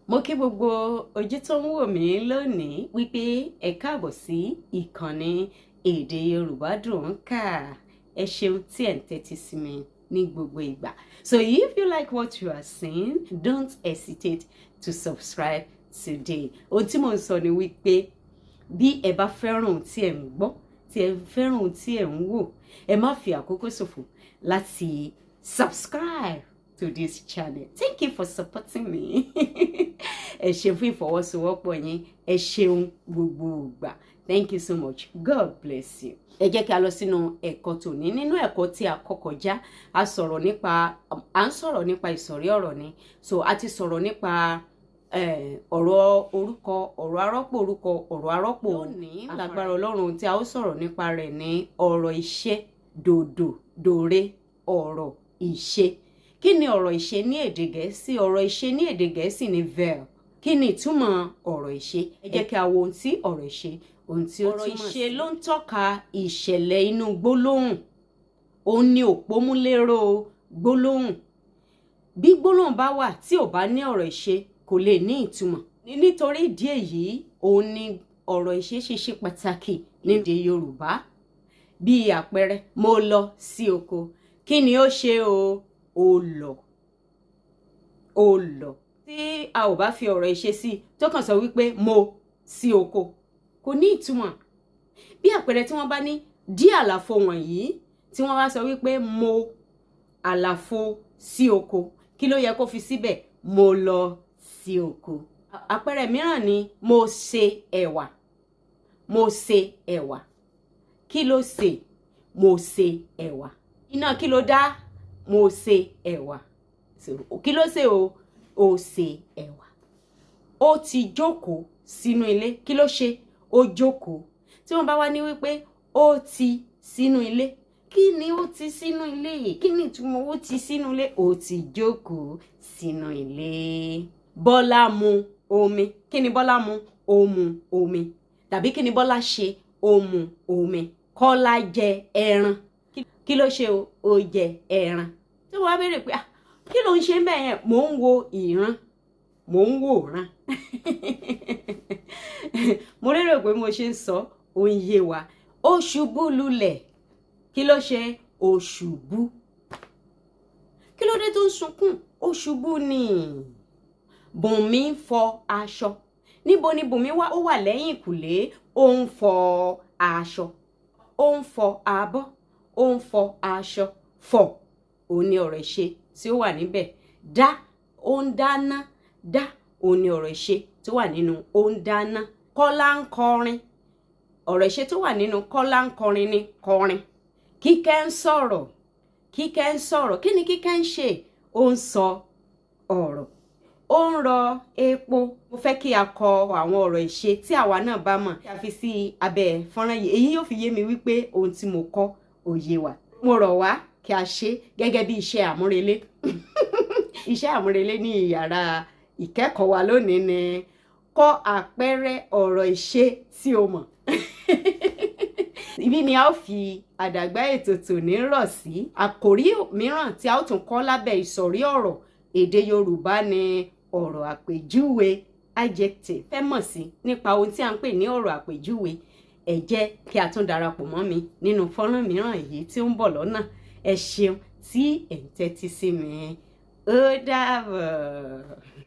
Mo kí gbogbo ojú tó ń wò mí lónìí wípé ẹ káàbọ̀ sí ìkànnì Èdè Yorùbá Dùn Kà. Ẹ ṣeun tí ẹ̀ ń tẹ́tí sí mi ní gbogbo ìgbà. So if you like what you are seeing, don't hesitate to subscribe today. Ohun tí mo ń sọ ni wípé bí ẹ bá fẹ́ràn ohun tí ẹ ń gbọ́, tí ẹ fẹ́ràn ohun tí ẹ ń wò, ẹ má fi àkókò ṣòfò láti subscribe to this channel. Thank you for supporting me. Ẹ ṣeun fún ìfọwọ́sowọ́pọ̀ yín. Ẹ ṣeun gbogbo ìgbà. Thank you so much. God bless you. Ẹ jẹ́ kí a lọ sínú ẹ̀kọ́ tòní. Nínú ẹ̀kọ́ tí a kọ́ kọjá, a sọ̀rọ̀ nípa à ń sọ̀rọ̀ nípa ìsọ̀rí ọ̀rọ̀ ni. So a ti sọ̀rọ̀ nípa ọ̀rọ̀ orúkọ, ọ̀rọ̀ arọ́pò orúkọ, ọ̀rọ̀ arọ́pò. Lónìí, lágbára Ọlọ́run, tí a ó sọ̀rọ̀ nípa rẹ̀ ní ọ̀rọ̀ ìṣe, dòdò, dòre, ọ̀rọ̀ ìṣe. Kí ni ọ̀rọ̀ ìṣe ní èdè Gẹ̀ẹ́sì? Ọ̀rọ̀ ìṣe ní èdè Gẹ̀ẹ́sì ní verb. Kí ni ìtumọ̀ ọ̀rọ̀ ìṣe? Ẹ jẹ́ kí a wo ohun tí ọ̀rọ̀ ìṣe, ohun tí ó túmọ̀ sí. Ọ̀rọ̀ ìṣe ló ń tọ́ka ìṣẹ̀lẹ̀ inú gbólóhùn. Òun ni òpómúléró gbólóhùn. Bí gbólóhùn bá wà tí ò bá ní ọ̀rọ̀ ìṣe, kò lè ní ìtumọ̀. Nítorí ìdí èyí, òun ni ọ̀rọ̀ ìṣe ṣe ṣe pàtàkì ní èdè Yorùbá. Bí àpẹẹrẹ, "Mo lọ sí oko." Kí ni ó ṣe o? Ó lọ. Ó lọ. Tí a ò bá fi ọ̀rọ̀ ìṣe sí, tó kàn sọ wípé "mo sí oko", kò ní ìtumọ̀. Bí àpẹẹrẹ, tí wọ́n bá ní dí àlàfo wọ̀nyí, tí wọ́n bá sọ wípé "mo àlàfo sí oko", kí ló yẹ kó fi síbẹ̀? "Mo lọ sí oko." Àpẹẹrẹ mìíràn ni "Mo ṣe ẹ̀wà." Mo ṣe ẹ̀wà. Kí ló ṣe? Mo ṣe ẹ̀wà. Iná kí ló dá? Mo ṣe ẹ̀wà. Kí ló ṣe o? Ó ṣe ẹ̀wà. Ó ti jókòó sínú ilé. Kí ló ṣe? Ó jókòó. Tí wọ́n bá wá ní wípé "ó ti sínú ilé", kí ni "ó ti sínú ilé" yìí? Kí ni ìtumọ̀ "ó ti sínú ilé"? Ó ti jókòó sínú ilé. Bọ́lá mu omi. Kí ni Bọ́lá mu? Ó mu omi. Tàbí kí ni Bọ́lá ṣe? Ó mu omi. Kọ́lá jẹ ẹran. Kí ló ṣe o? Ó jẹ ẹran. Tí wọ́n bá béèrè pé, "Ah, kí ló ń ṣe ń bẹ̀ yẹn?" "Mò ń wo ìran, mò ń wòran." Mo lérò pé mo ṣe ń sọ ó ń yé wa. Ó ṣubú lulẹ̀. Kí ló ṣe? Ó ṣubú. Kí ló dé tó ń sunkún? Ó ṣubú ni. Bùnmi ń fọ aṣọ. Níbo ni Bùnmi wà? Ó wà lẹ́yìn ìkùlé, ó ń fọ aṣọ. Ó ń fọ abọ́, ó ń fọ aṣọ. Fọ̀, òun ni ọ̀rọ̀ ìṣe tí ó wà níbẹ̀. Dá, ó ń dáná. Dá, òun ni ọ̀rọ̀ ìṣe tó wà nínú "ó ń dáná". Kọ́lá ń kọrin. Ọ̀rọ̀ ìṣe tó wà nínú "Kọ́lá ń kọrin" ni kọrin. Kíkẹ́ ń sọ̀rọ̀. Kíkẹ́ ń sọ̀rọ̀. Kí ni Kíkẹ́ ń ṣe? Ó ń sọ ọ̀rọ̀. Ó ń rọ epo. Mo fẹ́ kí a kọ àwọn ọ̀rọ̀ ìṣe tí àwa náà bá mọ̀ kí a fi sí abẹ́ fọ́nrán yìí. Èyí yóò fi yé mi wípé ohun tí mo kọ́ ó yé wa. Mo rọ̀ wá kí a ṣe gẹ́gẹ́ bí iṣẹ́ àmúrelé. Iṣẹ́ àmúrelé ní ìyàrá ìkẹ́kọ̀ọ́ wa lónìí ni: kọ àpẹẹrẹ ọ̀rọ̀ ìṣe tí o mọ̀. Ibi ni a ó fi àdàgbà ètò tòní rọ̀ sí. Àkòrí mìíràn tí a ó tún kọ́ lábẹ́ ìsọ̀rí ọ̀rọ̀ èdè Yorùbá ni ọ̀rọ̀ àpèjúwe, adjective. Fẹ́ mọ̀ sí nípa ohun tí a ń pè ní ọ̀rọ̀ àpèjúwe, ẹ jẹ́ kí a tún darapọ̀ mọ́ mi nínú fọ́nrán mìíràn yìí tí ó ń bọ̀ lọ́nà. Ẹ ṣeun tí ẹ̀ ń tẹ́tí sí mi. Ó dàbọ̀.